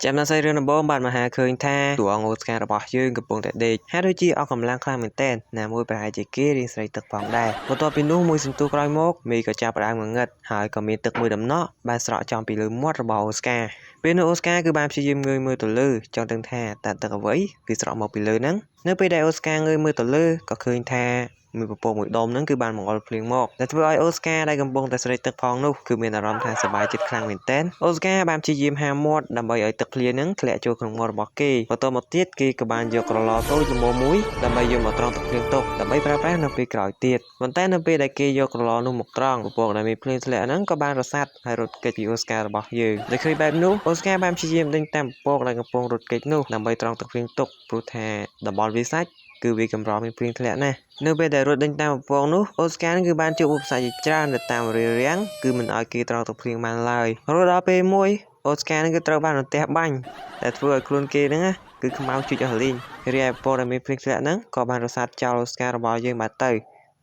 ចាំដល់សាច់រឿងដំបូងបានមហាឃើញថាតួអង្គអូស្ការរបស់យើងកំពុងតែដេកហាក់ដូចជាអស់កម្លាំងខ្លាំងមែនទែនណាមួយប្រហែលជាគេរៀងស្រេកទឹកផងដែរបន្ទាប់ពីនោះមួយសន្ទុះក្រោយមកមេក៏ចាប់ផ្ដើមងងឹតហើយក៏មានទឹកមួយដំណក់បានស្រក់ចំពីលើមាត់របស់អូស្ការពេលនោះអូស្ការគឺបានព្យាយាមងើយមើលទៅលើចង់ដឹងថាតើទឹកអ្វីវាស្រក់មកពីលើហ្នឹងនៅពេលដែលអូស្ការងើយមើលទៅលើក៏ឃើញថាមានពពកមួយដុំហ្នឹងគឺបានបង្អុរភ្លៀងមកដែលធ្វើឲ្យអូស្ការដែលកំពុងតែស្រេកទឹកផងនោះគឺមានអារម្មណ៍ថាសប្បាយចិត្តខ្លាំងមែនទែនអូស្ការបានព្យាយាមហាមាត់ដើម្បីឲ្យទឹកភ្លៀងហ្នឹងធ្លាក់ចូលក្នុងមាត់របស់គេបន្តមកទៀតគេក៏បានយកក្រឡតូចល្មមមួយដើម្បីយកមកត្រង់ទឹកភ្លៀងទុកដើម្បីប្រើប្រាស់នៅពេលក្រោយទៀតប៉ុន្តែនៅពេលដែលគេយកក្រឡនោះមកត្រង់ពពកដែលមានភ្លៀងធ្លាក់ហ្នឹងក៏បានរសាត់ហើយរត់គេចពីអូស្ការរបស់យើងដែលឃើញបែបនោះអូស្ការបានព្យាយាមដេញតាមពពកដែលកំពុងរត់គេចនោះដើម្បីត្រង់ទឹកភ្លៀងទុកព្រោះថាតំបន់វាសាច់គឺវាកម្រមានភ្លៀងធ្លាក់ណាស់នៅពេលដែលរត់ដេញតាមពពកនោះអូស្ការគឺបានជួបឧបសគ្គជាច្រើននៅតាមរារាំងគឺមិនឲ្យគេត្រង់ទឹកភ្លៀងបានឡើយរហូតដល់ពេលមួយអូស្ការគឺត្រូវបានរន្ទះបាញ់ដែលធ្វើឲ្យខ្លួនគេហ្នឹងគឺខ្មៅជុចអស់លីងរីឯពពកដែលមានភ្លៀងធ្លាក់ហ្នឹងក៏បានរសាត់ចោលអូស្ការរបស់យើងបាត់ទៅ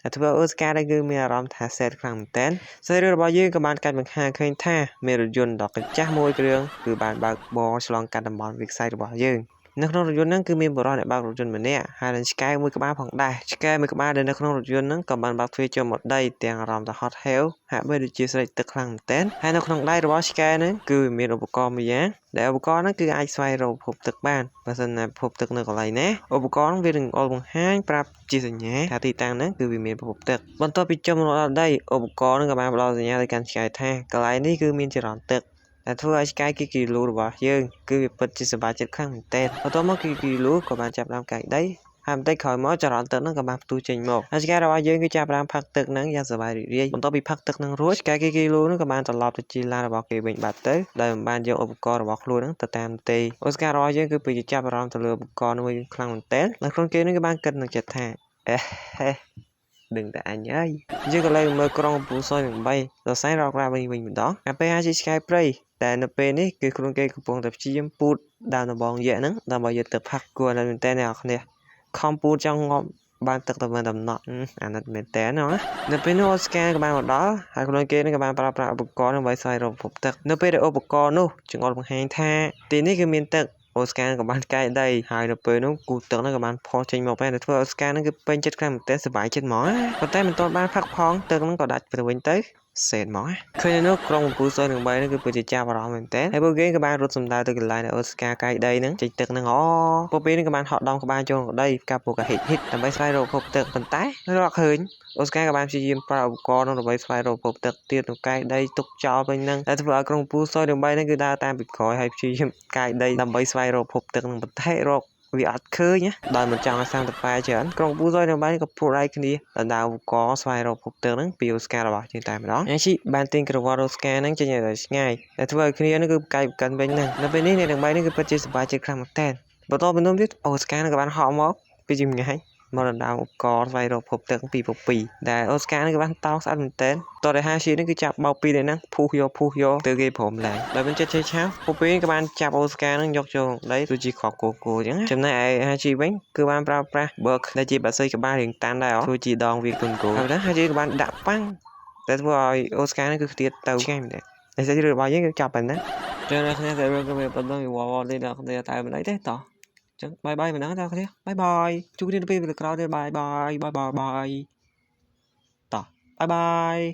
តែធ្វើឲ្យអូស្ការនេះគឺមានអារម្មណ៍ថាសែតខ្លាំងមែនទែនសាច់រឿងរបស់យើងក៏បានកាច់បង្ហាញឃើញថាមានរថយន្តដ៏កញ្ចាស់មួយគ្រឿងគឺបានបើកបរឆ្លងកាត់តំបន់វាលខ្សាច់របស់យើងនៅក្នុងរថយន្តហ្នឹងគឺមានបុរសអ្នកបើករថយន្តម្នាក់ហើយនឹងឆ្កែមួយក្បាលផងដែរឆ្កែមួយក្បាលដែលនៅក្នុងរថយន្តហ្នឹងក៏បានបើកទ្វារចូលមកដីទាំងអារម្មណ៍ថាហត់ហេវហាក់បីដូចជាស្រេកទឹកខ្លាំងមែនទែនហើយនៅក្នុងដៃរបស់ឆ្កែហ្នឹងគឺមានឧបករណ៍មួយយ៉ាងដែលឧបករណ៍ហ្នឹងគឺអាចស្វែងរកប្រភពទឹកបានបើសិនណាប្រភពទឹកនៅកន្លែងណាឧបករណ៍វានឹងអុលបង្ហាញប្រាប់ជាសញ្ញាថាទីតាំងហ្នឹងគឺវាមានប្រភពទឹកបន្ទាប់ពីចុះមកដល់ដីឧបករណ៍ហ្នឹងក៏បានផ្ដល់សញ្ញាទៅកាន់ឆ្កែថាកន្លែងនេះគឺមានចរន្តទឹកដែលធ្វើឲ្យឆ្កែគីគីលូរបស់យើងគឺវាពិតជាសប្បាយចិត្តខ្លាំងមែនទែនបន្ទាប់មកគីគីលូក៏បានចាប់ផ្ដើមកាយដីហើយបន្តិចក្រោយមកចរន្តទឹកហ្នឹងក៏បានផ្ទុះចេញមកហើយឆ្កែរបស់យើងគឺចាប់ផ្ដើមផឹកទឹកហ្នឹងយ៉ាងសប្បាយរីករាយបន្ទាប់ពីផឹកទឹកហ្នឹងរួចឆ្កែគីគីលូហ្នឹងក៏បានត្រឡប់ទៅជិះឡានរបស់គេវិញបាត់ទៅដោយមិនបានយកឧបករណ៍របស់ខ្លួនហ្នឹងទៅតាមទេអូស្ការរបស់យើងគឺពិតជាចាប់អារម្មណ៍ទៅលើឧបករណ៍មួយខ្លាំងមែនទែនហើយខ្លួនគេហ្នឹងក៏បានគិតក្នុងចិត្តថាអេហេដឹងតែអញហើយយើងក៏ឡើងមើលក្រុងកំពូលសយនឹង3ដល់សែនរករាវិញវិញម្ដងអាពេលហាជីឆ្កែព្រៃតែនៅពេលនេះគឺខ្លួនគេកំពុងតែព្យាយាមពូតដើមដំបងយក្សហ្នឹងដើម្បីយកទឹកផឹកគួរណាស់មែនតើអ្នកនរគ្នាខំពូតចង់ងាប់បានទឹកតែមិនដំណក់អាណិតមែនតើណានៅពេលនោះអូស្ការក៏បានមកដល់ហើយខ្លួនគេនឹងក៏បានប្រើប្រាស់ឧបករណ៍ដើម្បីស្វែងរកប្រភពទឹកនៅពេលដែលឧបករណ៍នោះចង្អុលបង្ហាញថាទីនេះគឺមានទឹកអូស្ការក៏បានកាយដីហើយនៅពេលនោះគូទឹកហ្នឹងក៏បានផុសចេញមកដែរធ្វើអូស្ការហ្នឹងគឺពេញចិត្តខ្លាំងមែនទែនសប្បាយចិត្តហ្មងប៉ុន្តែមិនទាន់បានផឹកផងទឹកហ្នឹងក៏ដាច់ទៅវិញទៅសេតហ្មងឃើញនោះក្រុមកំពូលសយនឹង3ហ្នឹងគឺពិតជាចាប់អារម្មណ៍មែនទែនហើយពួកគេក៏បានរត់សម្ដៅទៅកន្លែងដែលអូស្ការកាយដីហ្នឹងចេញទឹកហ្នឹងអូពួកពេលនេះក៏បានហក់ដំក្បាលចូលក្នុងដីកាពួកក៏ហិតហិតដើម្បីស្វែងរកភពទឹកប៉ុន្តែរកឃើញអូស្ការក៏បានព្យាយាមប្រើឧបករណ៍នោះដើម្បីស្វែងរកភពទឹកទៀតក្នុងកាយដីទុកចោលវិញហ្នឹងដែលធ្វើឲ្យក្រុមកំពូលសយនឹង3ហ្នឹងគឺដើរតាមពីក្រោយហើយព្យាយាមកាយដីដើម្បីស្វែងរកភពទឹកហ្នឹងប៉ុន្តែរកវាអត់ឃើញណាដោយមិនចង់ឲ្យសាំតប៉ែច្រើនក្រុមពូសយនៅបានក៏ព្រួតដៃគ្នាដណ្ដើមឧបករណ៍ស្វែងរកភពទឹកហ្នឹងពីអូស្ការរបស់យើងតែម្ដងអាជីបានទាញក្រវ៉ាត់អូស្ការហ្នឹងចេញឲ្យឆ្ងាយដែលធ្វើឲ្យគ្នាហ្នឹងគឺកាយកិនវិញហ្នឹងនៅពេលនេះអ្នកទាំងបីនេះគឺពិតជាសប្បាយចិត្តខ្លាំងមែនទែនបន្តពីនោះទៀតអូស្ការហ្នឹងក៏បានហក់មកពីចម្ងាយមកដណ្ដើមឧបករណ៍ស្វែងរកភពទឹកពីពពីដែលអូស្ការនេះក៏បានតោងស្អាតមែនទែនតតែហាស៊ីនេះគឺចាប់បោកពីរហ្នឹងភុះយកភុះយកទៅគេព្រមឡើងដោយមិនចិត្តឆេឆាវពពីក៏បានចាប់អូស្ការហ្នឹងយកចូលដីដូចជាគ្រាប់គោគោអញ្ចឹងចំណែកឯហាជីវិញគឺបានប្រើប្រាស់ bug ដែលជាបាក់សីក្បាលរៀងតាន់ដែរធ្វើជាដងវាគុនគោហើយណាហាជីក៏បានដាក់ប៉ាំងតែធ្វើឲ្យអូស្ការនេះគឺខ្ទាតទៅឆ្ងាយមែនទេតែសាច់រឿងរបស់យើងគឺចាប់ប៉ុណ្ណាចឹងអ្នកគ្នាតែរឿងក៏វាប៉ុណ្ណឹងវាវល់ទេអ្នកគ្នាតែមិនអីទេតោះចឹង bye bye ម្ដងដល់គ្នា bye bye ជួបគ្នានៅពេលក្រោយទៀត bye bye bye bye bye តោះ bye bye.